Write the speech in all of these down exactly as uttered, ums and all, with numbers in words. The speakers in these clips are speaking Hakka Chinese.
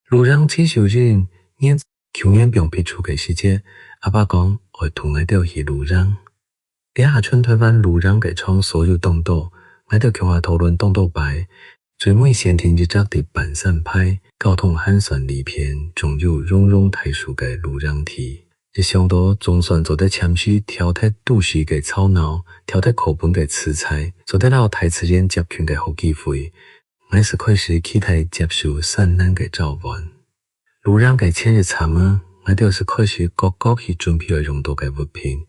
露營自首一年，舊年放避暑个時節，阿爸講愛同𠊎兜去露營。這下全臺灣露營个場所有當多，𠊎兜共下討論當多擺，最尾選定一隻在半山排、交通還算利便，種有茸茸大樹个露營地。一想到總算做得暫時跳脫都市个吵鬧，跳脫課本个自在，做得摎大自然接近个好機會，𠊎斯開始期待接受山林个召喚。露營个前一站仔，𠊎兜斯開始各各去準備愛用到个物品，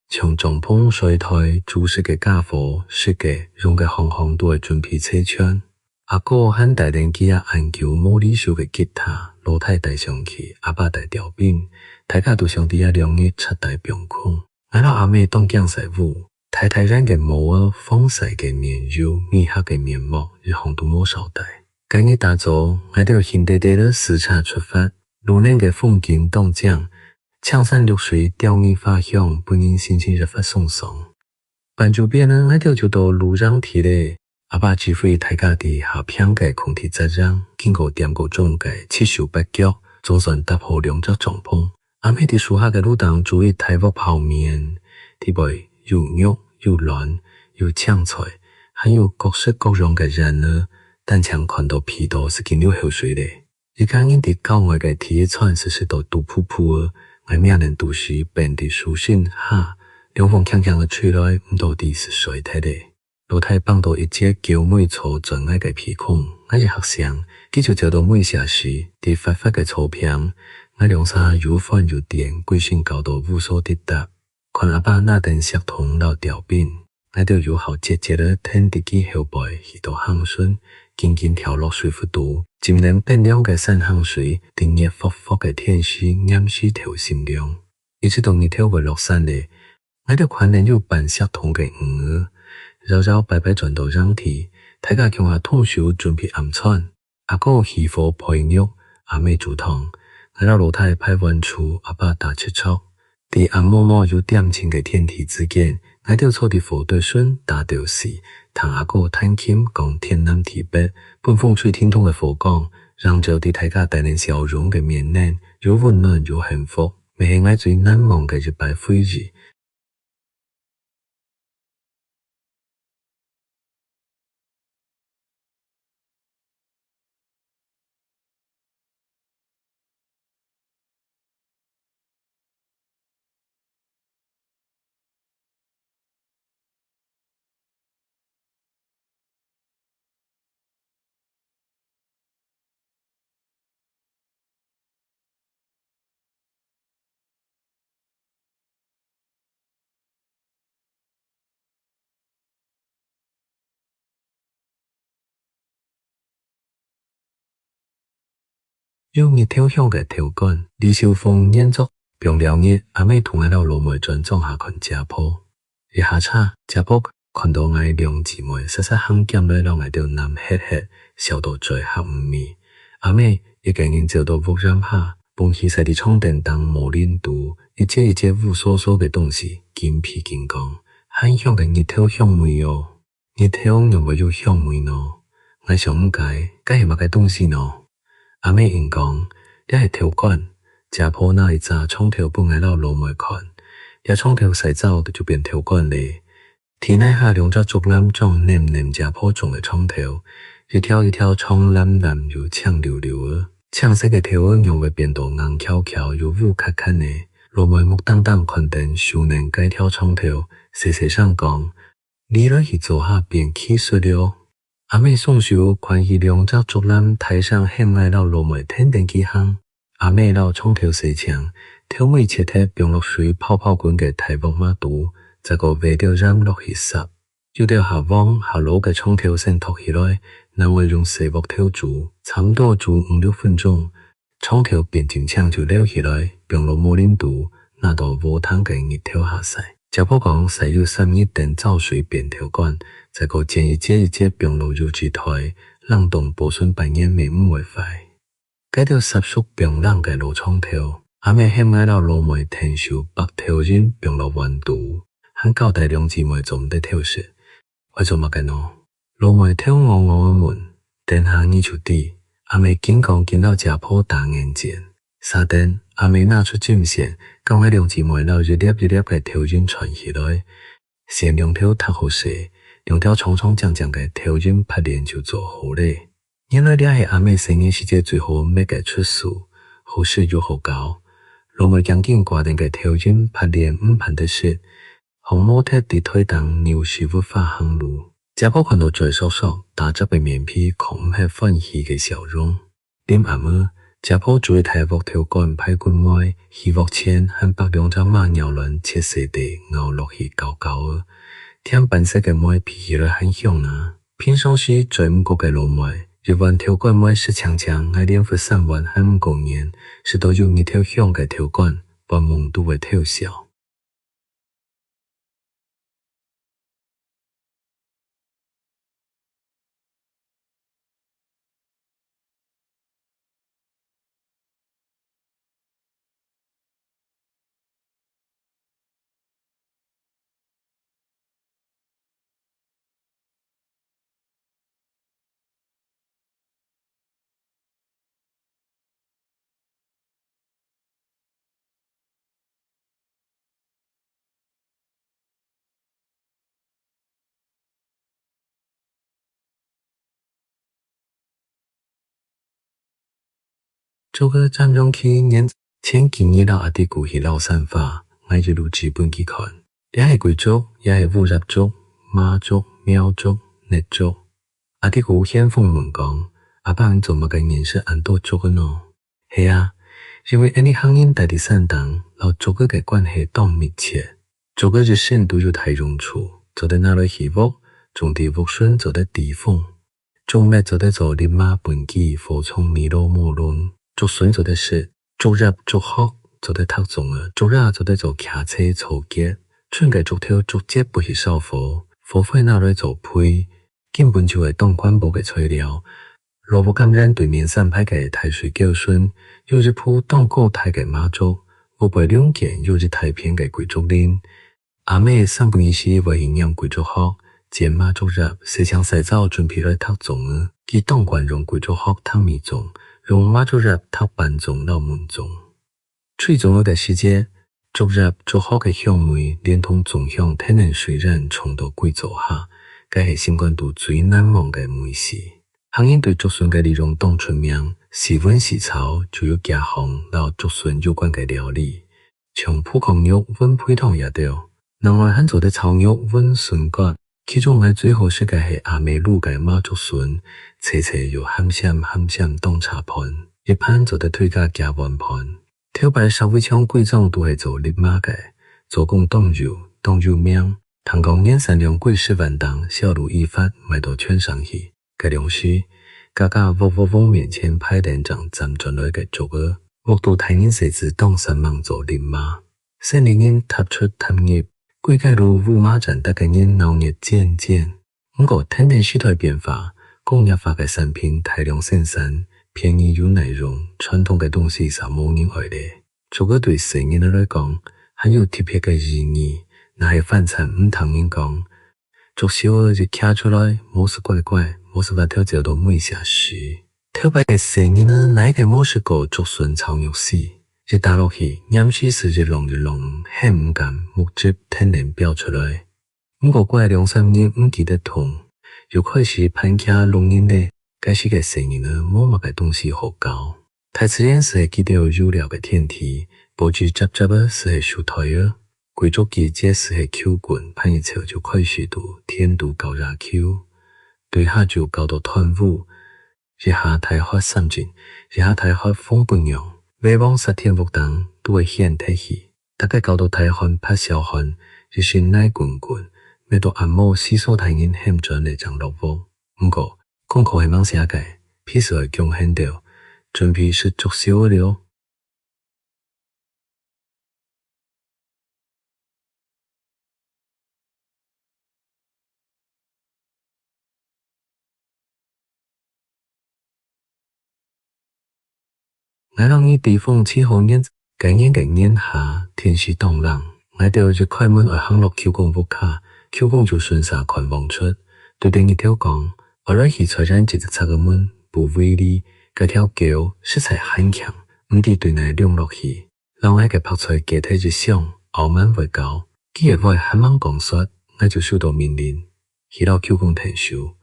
像帳篷、睡袋、煮食个傢伙、食个、用个，項項都愛準備齊全。阿哥還帶等佢恁久無離手个吉他，老弟帶相機，阿爸帶釣檳，大家都想在這兩日徹底放空。 𠊎摎阿姆當驚曬烏，大大頂个帽仔、防曬个面油、美白个面膜，一項都無少帶。該日打早，𠊎兜興趯趯仔駛車出發，路頂个風景當靚，青山綠水，鳥語花香，分人心情一發鬆爽。半晝邊仔，𠊎兜就到露營地咧。 阿爸指揮大家在下坪个空地紮營，經過點過鐘个七手八腳，總算搭好兩隻帳篷。阿姆在樹下个爐頂煮一大鑊泡麵，裡背有肉、有卵、有青菜，還有各式各樣个圓仔，單淨看到鼻都斯緊流口水咧。一家人在郊外个第一餐斯食到肚噗噗仔，𠊎摸等肚屎，瞼在樹身下，涼風輕輕仔吹來，毋知在斯睡忒咧。 老弟挷到一節狗尾草鑽𠊎个鼻空，𠊎一嚇醒，佢就走到尾瀉屎，在闊闊个草坪，𠊎兩儕又歡又癲，歸身搞到烏索滴答。看阿爸拿等錫桶摎釣檳，𠊎兜又好捷捷仔跈在佢後背去到坑脣，緊緊跳落水窟肚，浸等冰涼个山坑水，在熱霍霍个天時，黏時透心涼。一直到日頭會落山咧， 𠊎兜擐等有半錫桶个魚仔，搖搖擺擺轉到營地，大家共下動手準備暗餐。阿哥起火焙肉，阿姆煮湯，𠊎摎老弟排碗箸，阿爸打七尺。在暗摸摸又恬靜个天地之間，𠊎兜坐在火堆脣打鬥敘，聽阿哥彈琴，講天南地北，分風吹停動个火光，映照在大家帶等笑容个面頂，又溫暖又幸福，乜係𠊎最難忘个一擺回憶。 有日頭香个豆乾，李秀鳳原作。放尞日，阿姆同𠊎摎老妹轉莊下看姐婆。一下車，姐婆看到𠊎兩姊妹，煞煞行兼來摎𠊎兜揇核核，笑到嘴合毋密。阿姆一個人走到屋簷下，捧起曬在長凳頂毛籃肚，一節一節烏索索个東西，緊鼻緊講：「還香个日頭香味哦！」 日頭仰會有香味呢？𠊎想毋解，該係麼个東西呢？阿姆應講：「這係豆乾。」姐婆拿一隻長豆分𠊎摎老妹看：「這長豆曬燥就變豆乾咧。」地泥下兩隻竹籃裝淰淰姐婆種个長豆，一條一條長藍藍又青溜溜仔。青色个豆仔仰會變到硬翹翹又烏滑滑呢？老妹目盯盯看等手頂該條長豆，細細聲講： 「你來去灶下變奇術了。」阿姆雙手擐起兩隻竹籃，大聲喊𠊎摎老妹跈等佢行。阿姆摎長豆洗淨，頭尾切忒放落水泡泡滾个大鑊嫲肚，再過挖兜鹽落去煠。有兜較黃較老个長豆先擇起來，另外用細鑊頭煮，差毋多煮五六分鐘， 長豆變真青就撈起來，放落毛籃肚，拿到禾埕个日頭下曬。姐婆講，曬有三日等燥水變豆乾，再過剪一節一節放落油紙袋，冷凍保存半年乜毋會壞。該兜煠熟放冷个老長豆，阿姆喊𠊎摎老妹𢯭手剝豆仁放落碗肚，還交代兩姊妹做毋得偷食。 愛做麼个呢？老妹頭昂昂仔問。等下你就知。阿姆緊講緊摎姐婆打眼箭。續等，阿姆拿出針線，教𠊎兩姊妹摎一粒一粒个豆仁串起來，線兩頭䌈好勢，兩條長長靚靚个豆仁袚鍊就做好咧。原來這係阿姆細人時節最好搣个齣事，好食又好搞。老妹驚緊掛等个豆仁袚鍊毋盼得食， 䟘無忒在臺頂扭屎朏花行路。姐婆看到嘴縮縮，打摺个面皮囥毋核歡喜个笑容。臨暗仔，姐婆煮一大鑊豆乾排骨糜，起鑊前還剝兩隻馬尿卵切細垤，咬落去搞搞仔，甜粄色个糜鼻起來還香啊！平常時嘴毋過个老妹，一碗豆乾糜食淨淨，𠊎連㧒三碗還毋過癮，食到有日頭香个豆乾，發夢都會偷笑。 竹仔，站上去，年前幾日摎阿弟牯去遶山花，𠊎一路指分佢看，這係桂竹，這係烏葉竹、麻竹、貓竹、竻竹。阿弟牯掀風問講：「阿爸，你做麼个認識恁多竹仔呢？」 係啊，因為𠊎俚客人戴在山頂，摎竹仔个關係當密切。竹仔一身都有大用處，做得拿來起屋，種在屋脣做得抵風，竹篾做得做笠嫲、畚箕、火囪、米籮、毛籃，竹筍做得食，竹葉、竹殼做得䌈粽仔，竹椏做得做徛冊、草結，伸个竹頭、竹節抔去燒火，火灰拿來做肥， 根本就係當環保个材料。羅浮甘願對面山排个大水溝脣，有一蔀當高大个麻竹，屋背兩間有一大片个桂竹林。阿姆三不二時會去拈桂竹殼，剪麻竹葉，洗淨曬燥，準備來䌈粽仔。佢當慣用桂竹殼䌈米粽，用麻竹葉䌈粄粽摎燜粽。 炊粽仔个時節，竹葉、竹殼个香味，連同粽香跈等水煙衝到歸灶下，該係心肝肚最難忘个味緒。客人對竹筍个利用當出名，四炆四炒就有幾下項摎竹筍有關个料理，像烳炕肉、炆肥湯這兜。另外還做得炒肉、炆筍乾， 其中𠊎最好食个係阿姆滷个麻竹筍，脆脆又鹹鹹鹹鹹當扯飯，一盤做得推加幾碗飯。頭擺社會上歸莊都係做笠嫲个，做工當幼，當有名。聽講年產量幾十萬頂，銷路一發，賣到全省去。該量時，家家屋屋屋面前排等正斬轉來个竹仔，屋肚大人細子當煞猛做笠嫲。 生理人踏出踏入，歸街路烏麻棧，逐个人鬧熱煎煎。毋過，跈等時代變化，工業化个產品大量生產，便宜又耐用，傳統个東西煞無人愛咧。竹仔對細人仔來講，還有特別个意義，若係飯餐毋聽人講， 竹修仔一擎出來，無斯乖乖，無斯斡頭走到尾瀉屎。頭擺个細人仔哪一個無食過竹筍炒肉絲？一打落去，黏時斯一浪一浪，喊毋甘，目汁跈等飆出來。毋過過兩三日毋記得痛，又開始攀擎弄人咧，該時个細人仔無麼个東西好搞。 大自然斯係佢兜遊尞个天地，報紙摺摺仔斯係手袋仔，桂竹枝節斯係球棍，攀一湊就開始佇田肚搞野球。對下晝搞到斷烏，一下大喝三振，一下大喝紅不讓，尾往煞田屋頂都會掀忒去。逐個搞到大汗潑小汗，一身泥滾滾，搣到暗摸胥疏大人喊轉來正落屋。 毋過，功課係吂寫个，被斯愛弓絚兜，準備食竹修仔了。 𠊎摎你對風吹號年，該年个年下，天時當冷。𠊎兜一開門愛行落舅公屋下，舅公就順續看望出，對等日頭講：「愛來去菜園接一尺个門，補圍籬，該條狗實在還慶，毋知對哪溜落去，摎𠊎个白菜夾忒一箱，拗蠻會搞。佢个話還吂講煞，𠊎就收到命令，去摎舅公𢯭手。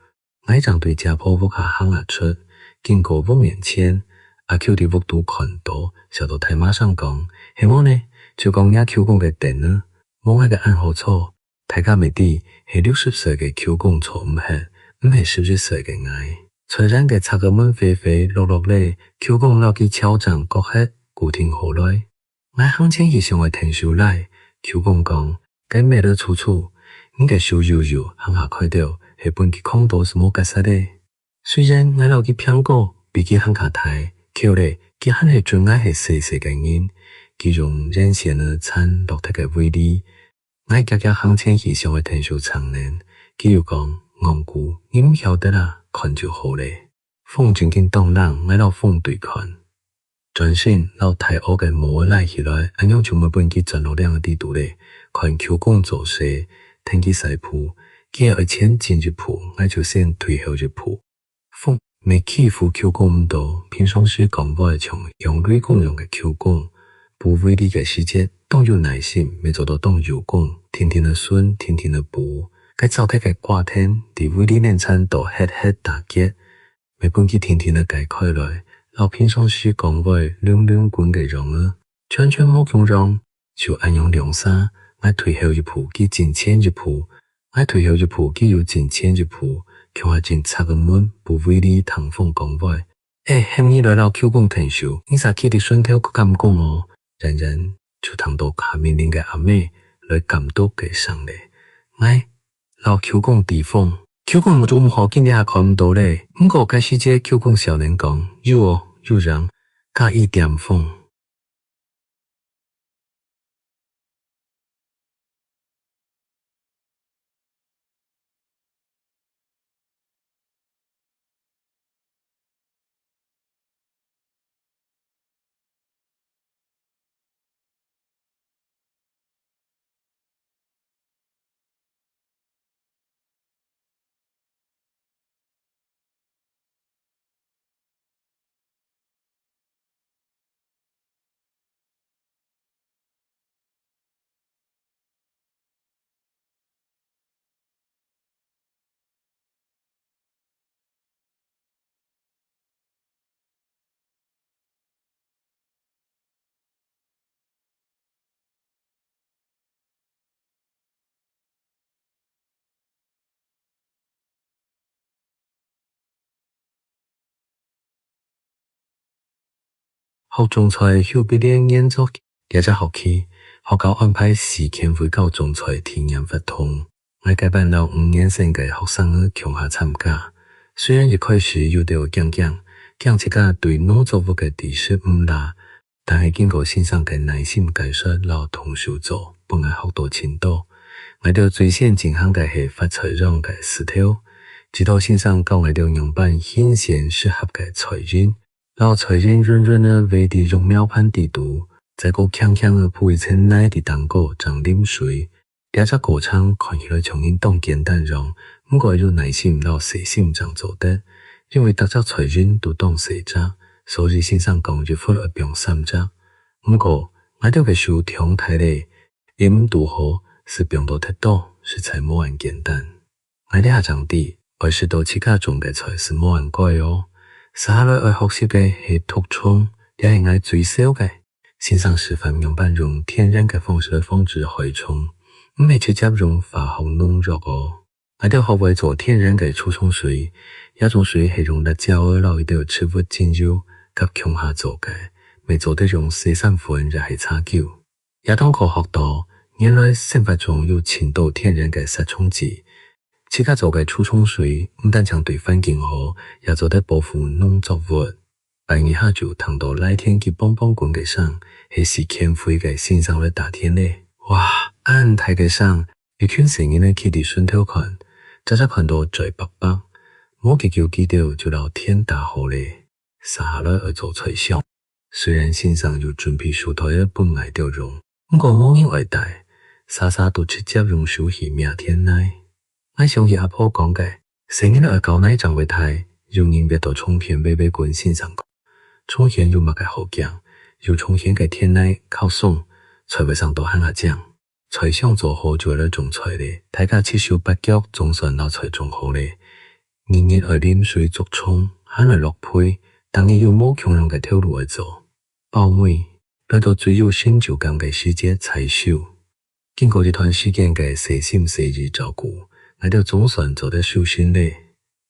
𠊎正對姐婆屋下行啊出，經過屋面前，阿舅在屋肚看到，笑到大嫲聲講：「係無呢？就講若舅公个凳仔，無𠊎个恁好坐。」大家乜知，係六十歲个舅公坐毋核，毋係十一歲个𠊎。菜園个柵仔門歪歪落落咧，舅公摎佢撨正擱核，固定好來。 𠊎行前去想愛𢯭手拉，舅公講：「該搣仔粗粗，你个手幼幼，行下開兜，係分佢囥到斯無結煞咧。」雖然𠊎摎佢平高，比佢還較大箍咧，佢還係準𠊎係細細个人。佢用鉛線仔纏落忒个圍籬，𠊎遽遽行前去想愛𢯭手撐等，佢又講：「戇牯，你毋曉得啊，看就好咧。」風正經當冷，𠊎摎風對看。 轉身摎大襖个帽仔拉起來，恁樣就毋會分佢鑽落領仔底肚咧。看舅公做事，𢯭佢徙步，佢愛前進一步，𠊎就先退後一步。風乜欺負舅公毋到，平常時講話像響雷公樣个舅公，補圍籬个時節，當有耐心，乜做到當有功，定定仔巡，定定仔補。該燥忒个瓜藤，在圍籬面前都核核打結， 乜分佢定定仔解開來，摎平常時講話輪輪滾个樣仔，全全無共樣。就恁樣兩儕，𠊎退後一步，佢進前一步；𠊎退後一步，佢又進前一步，共下進柵仔門，補圍籬，聽風講話。「欸，喊你來摎舅公𢯭手，你煞企在脣頭，敢講哦？」遠遠就聽到下命令个阿姆來監督个聲咧。「𠊎 摎舅公抵風。」舅公目珠毋好，今這下看毋到咧。毋過該時節舅公笑等講：「有哦，有影，加一點風。」 學種菜，邱碧蓮原作。這隻學期，學校安排四健會教種菜體驗活動。𠊎該班摎五年生个學生仔共下參加。雖然一開始有兜驚驚，驚自家對農作物个知識毋罅， 但係經過先生个耐心解說摎動手做，分𠊎學到盡多。𠊎兜最先進行个係發菜秧个事頭，指導先生教𠊎兜仰般揀選適合个菜仁，摎菜仁勻勻仔圍在育苗盤底肚，再過輕輕仔鋪一層泥在頂高，正淋水。 這隻過程看起來像人當簡單樣，毋過愛有耐心摎細心正做得。因為逐隻菜仁都當細隻，所以先生講一窟愛放三隻。毋過，𠊎兜个手忒大咧，一毋堵好，斯放到忒多，實在無恁簡單。𠊎這下正知，愛食到自家種个菜斯無恁該哦。續下來愛學習个係毒蟲，這係𠊎最愁个。 先生示範仰般用天然个方式來防治害蟲，毋係直接用化學農藥哦。𠊎兜學會做天然个除蟲水，這種水係用辣椒仔摎一兜植物精油合共下做个，乜做得用洗衫粉也係茶箍。這堂課學到，原來生活中有盡多天然个殺蟲劑， 自家做个除蟲水，毋單淨對環境好，也做得保護農作物。拜二下晝聽到犁田機梆梆滾个聲，係四健會个先生來打田咧。哇，恁大个聲！一群細人仔企在脣頭看，隻隻看到嘴擘擘。無幾久，佢兜就摎田打好咧。 續下來愛做菜廂。雖然先生有準備手袋仔分𠊎兜用，毋過無人愛戴，儕儕都直接用手去摸田泥。𠊎想起阿婆講个，細人仔愛搞泥正會大，有人挖著蔥片，微微問先生講：「蔥片有麼个好驚？有蔥片个田泥較鬆，菜會生到還較靚。」菜想做好就來種菜咧，大家七手八腳，總算摎菜種好咧。日日愛淋水、捉蟲，還愛落肥，逐日有無共樣个頭路愛做。包尾，來到最有成就感个時節，採收。 經過一段時間个細心細意照顧，𠊎兜總算做得收成咧。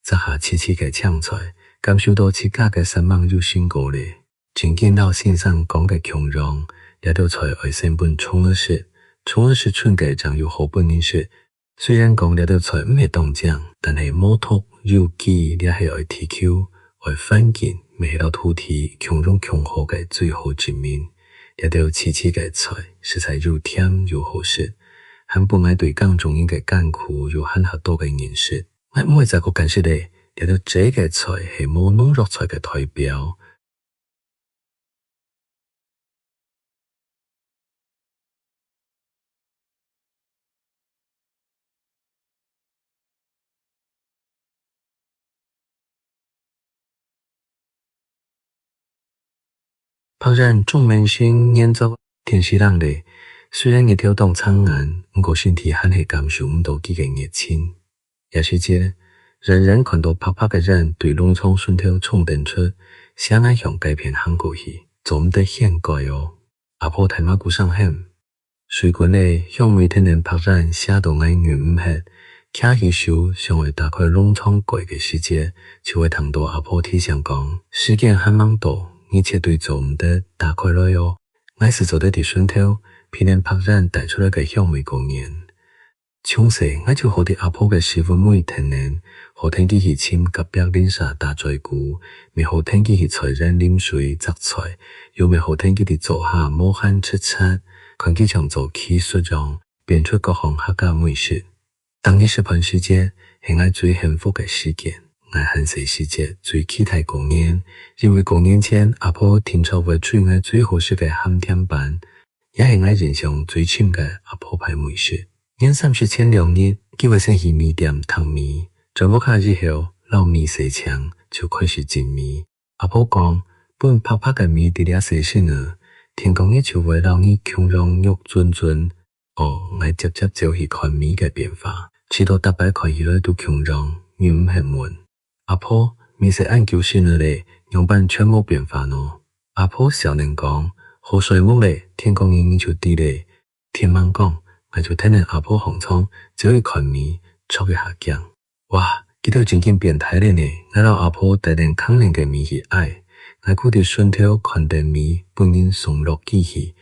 摘下萋萋个青菜，感受到自家个煞猛有成果咧。正經摎先生講个共樣，這兜菜愛先分蟲仔食，蟲仔食賰个正有好分人食。雖然講這兜菜毋係當靚，但係無毒、有機，這係愛地球、愛環境，乜係摎土地共榮共好个最好證明。 這兜萋萋个菜，實在又甜又好食，還分𠊎對耕種人个艱苦有還較多个認識。𠊎毋會再過揀食咧，這兜䆀个菜係無農藥菜个代表。 白蒽鍾明信原作。天時冷咧，雖然日頭當晟眼，毋過身體還係感受毋到佢个熱情。這時節，遠遠看到白白个蒽對農場脣頭衝等出，斜眼向該片行過去，做毋得掀蓋哦。阿婆大嫲牯聲喊。 水滾咧，香味跈等白蒽，餳到𠊎忍毋核，擎起手想愛打開農場蓋个時節，就會聽到阿婆提醒講：「時間還吂到，你絕對做毋得打開來哦。」𠊎斯做得佇脣頭，鼻等白蒽帶出來个香味過癮。從細，𠊎就好佇阿婆个屎朏尾跈等，好跈佢去尋隔壁鄰舍打嘴鼓，乜好跈佢去菜園淋水、摘菜， 又乜好跈佢佇灶下無閒直掣，看佢像做奇術樣，變出各項客家美食。逐日食飯時節，係𠊎最幸福个時間，𠊎還細時節最期待過年，因為過年前，阿婆定著會炊𠊎最好食个鹹甜粄，也係𠊎印象最深个阿婆牌美食。年三十前兩日，佢會先去米店糴米，轉屋下以後，摎米洗淨，就開始浸米。 阿婆講：「分白白个米佇這洗身仔，天光日就會摎你共樣肉顫顫。」哦，𠊎捷捷走去看米个變化，試著逐擺看起來都共樣，忍毋核問：「阿婆，米洗恁久身仔咧，仰般全無變化呢？」阿婆笑等講：「好睡目咧，天光日你就知咧。」 天吂光，𠊎就跈等阿婆䟘床，走去看米，著一下驚。哇，佢兜正經變大咧呢！𠊎摎阿婆帶等扛等个米去挨，𠊎牯佇脣頭看等米分人送落機器，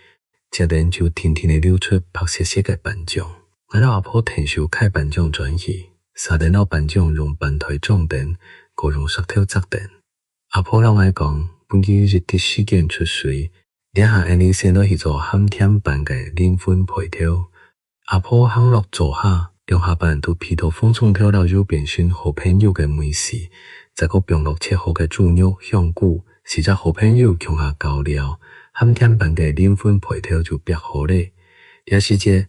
接等就定定仔流出白雪雪个粄漿。𠊎摎阿婆𢯭手㧡粄漿轉去，續等摎粄漿用粄袋裝等，過用石頭矺等。阿婆摎𠊎講，分佢一滴時間出水， 這下𠊎俚先來去做鹹甜粄个靈魂配頭。阿婆行落灶下，兩下半都鼻著紅蔥頭摎油變身好朋友个味緒，再過放落切好个豬肉、香菇，四隻好朋友共下搞尞，鹹甜粄个靈魂配頭就煏好咧。這時節，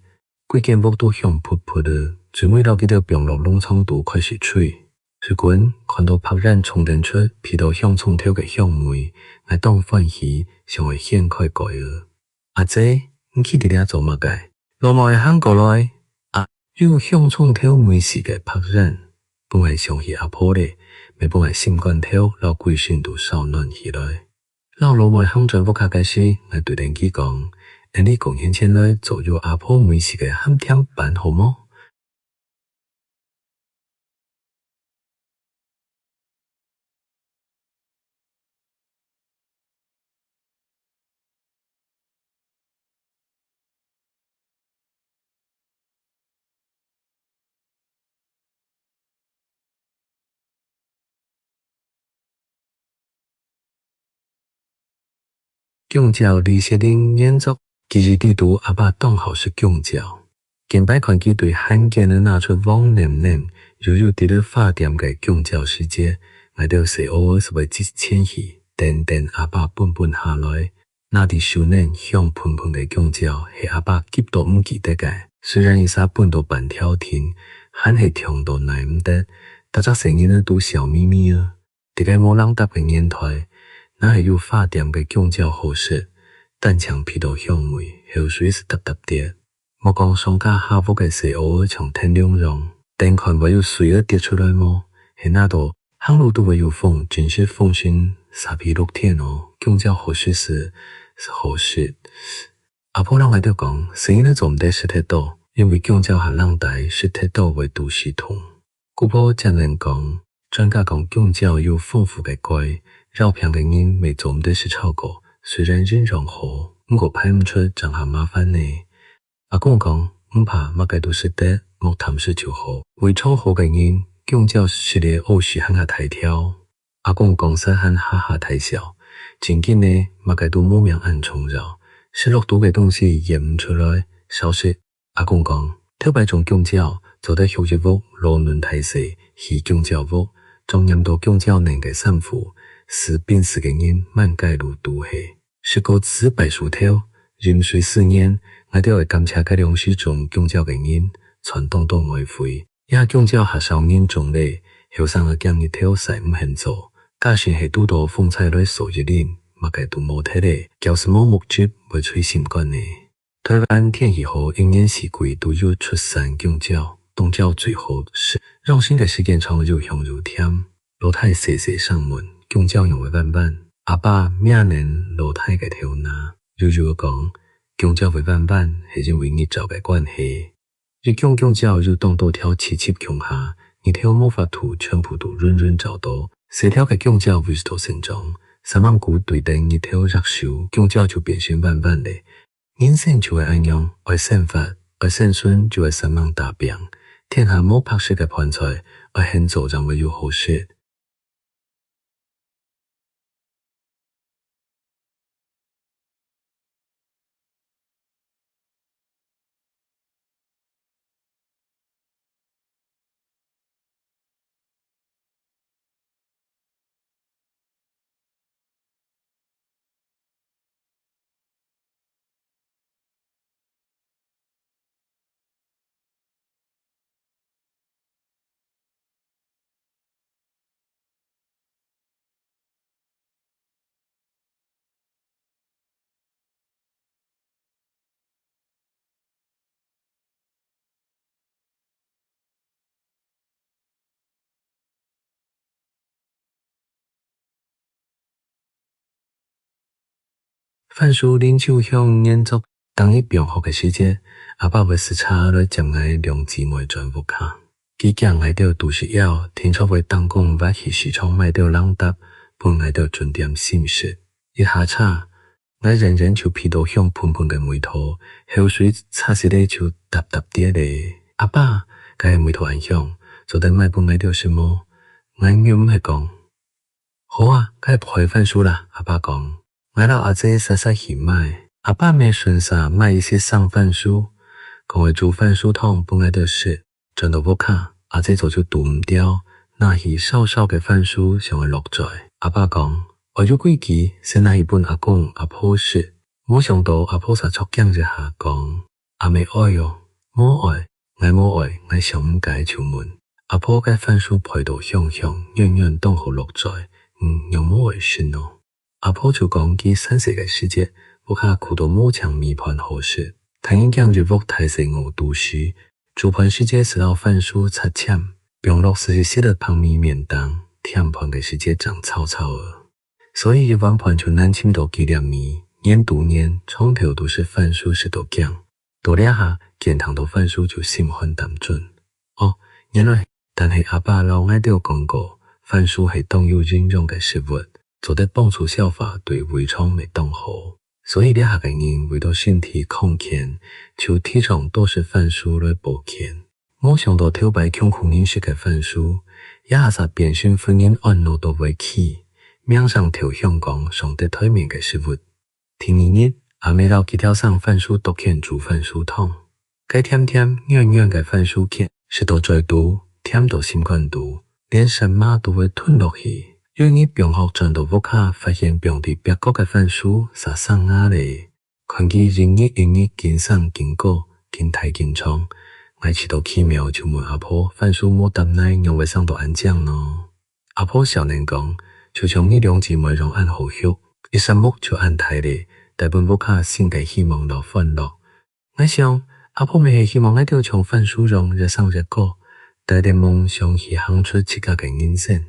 歸間屋都香噴噴仔，最尾摎佢兜放落籠床肚開始炊。水滾，看著白煙衝等出，鼻著香蔥頭个香味，𠊎當歡喜，想愛掀開蓋仔。「阿姊，你企佇這做麼个？」老妹行過來。啊，有香蔥頭味緒个白煙，分𠊎想起阿婆咧，乜分𠊎心肝頭摎歸身都燒暖起來。 摎老妹行轉屋下个時，𠊎對等佢講：「𫣆俚過年前來做有阿婆味緒个鹹甜粄好無？」 弓蕉，李雪玲原作。記憶裡肚，阿爸當好食弓蕉。見擺看佢對閒間仔拿出黃淰淰、又有滴仔花點个弓蕉時節，𠊎兜細孲仔斯會直前去，等等阿爸分分下來。 拿在手裡香噴噴个弓蕉，係阿爸急到毋記得个。雖然一儕分著半條定，還係暢到耐毋得，逐隻細人仔都笑瞇瞇仔。一個無零搭个年代，若係有花店个弓蕉好食，單淨鼻著香味，口水斯嗒嗒跌。莫講上家下屋个細阿仔像天龍樣，等看會有水仔跌出來無？係拿著行路都會有風，真實風神，沙鼻落天哦，弓蕉好食斯，斯好食。阿婆摎𠊎兜講，細人仔做毋得食忒多，因為弓蕉較零底，食忒多會肚屎痛。 姑婆正經講，專家講弓蕉有豐富个鈣，腰病个人乜做毋得食超過，雖然營養好，毋過排毋出正較麻煩呢。阿公講，毋怕，麼个都食得，莫貪食就好。胃腸好个人，弓蕉食了屙屎還較大條。阿公講煞還哈哈大笑，正經呢，麼个都無命恁重要，食落肚个東西驗毋出來，少食 阿公講，頭擺種弓蕉，做得畜一屋老嫩大細，起弓蕉屋，種黏著弓蕉乳个衫褲，斯冰斯个人滿街路都係。食過紫柏樹頭，飲水思源，𠊎兜愛感謝該量時種弓蕉个人，賺當多外匯。這下弓蕉較少人種咧，後生仔驚日頭曬毋肯做，假使係堵著風搓來掃一輪，麼个都無忒咧，叫斯無目汁，會捶心肝呢。 臺灣天氣好，一年四季都有出產弓蕉，冬蕉最好食，養成个時間長又香又甜。老弟細細聲問：「弓蕉仰會彎彎？」阿爸摸等老弟个頭那，悠悠仔講：「弓蕉會彎彎，係因為日照个關係。」一弓弓蕉有當多條齊齊共下，日頭無法度全部都勻勻照著，細條个弓蕉為著成長，煞猛牯對等日頭擛手，弓蕉就變成彎彎咧。 人生就係恁樣，愛生活，愛生存就愛煞猛打拚。天下無白食个飯菜，愛肯做正會有好食。 番薯啉酒香原作。逐日放學个時節，阿爸會駛車來接𠊎兩姊妹轉屋下。佢驚𠊎兜肚屎枵，定著會當工斡去市場買兜零嗒，分𠊎兜準點心食。一下車，𠊎遠遠就鼻著香噴噴个味道，口水差息仔就嗒嗒跌咧。「阿爸，該味道恁香，做得買分𠊎兜食無？」𠊎忍毋核講。 「好啊，該焙番薯啦。」阿爸講。𠊎摎阿姊煞煞去買。阿爸乜順續買一息生番薯，講愛煮番薯湯分𠊎兜食。轉到屋下，阿姊早就堵毋牢，拿起燒燒个番薯想愛落嘴。阿爸講：「愛有規矩，先拿去分阿公阿婆食。」無想著阿婆煞著驚一下，講： 「阿姆哀哦，無愛，𠊎無愛，𠊎想毋解就問： 阿婆，該番薯焙到香香軟軟當好落嘴，你仰無愛食哦？」阿婆就講佢三歲个時節，屋下苦到無淨米飯好食，大人驚一屋大細餓肚屎，煮飯時節斯摎番薯擦籤，放落斯一息仔白米面頂，添飯个時節正燥燥仔。 所以一碗飯就難尋著幾粒米，年堵年，長透都食番薯食到驚。到這下，見聽著番薯就心寒膽顫。哦，原來，但係阿爸摎𠊎兜講過，番薯係當有營養个食物，做得幫助消化，對胃腸乜當好。所以這下个人為著身體康健，就提倡多食番薯來保健。 無想著頭擺窮苦人食个番薯，這下煞變成分人愛惱到會氣，名聲透香港，上得檯面个食物。第二日，阿姆摎幾條生番薯剁圈煮番薯湯。該甜甜軟軟个番薯圈，食到嘴肚，甜到心肝肚，連舌嫲都會吞落去。有一日放學轉到屋下，發現放在壁角个番薯煞生芽咧。 看佢一日一日緊生緊高，緊大緊長，𠊎試著奇妙，就問阿婆：「番薯無搭泥，仰會生到恁靚呢？」阿婆笑等講：就像月娘姊妹樣恁好畜，一霎目就恁大咧，帶分屋下新个希望摎歡樂。𠊎想，阿婆乜係希望𠊎兜像番薯樣越生越高，帶等夢想去行出自家个人生。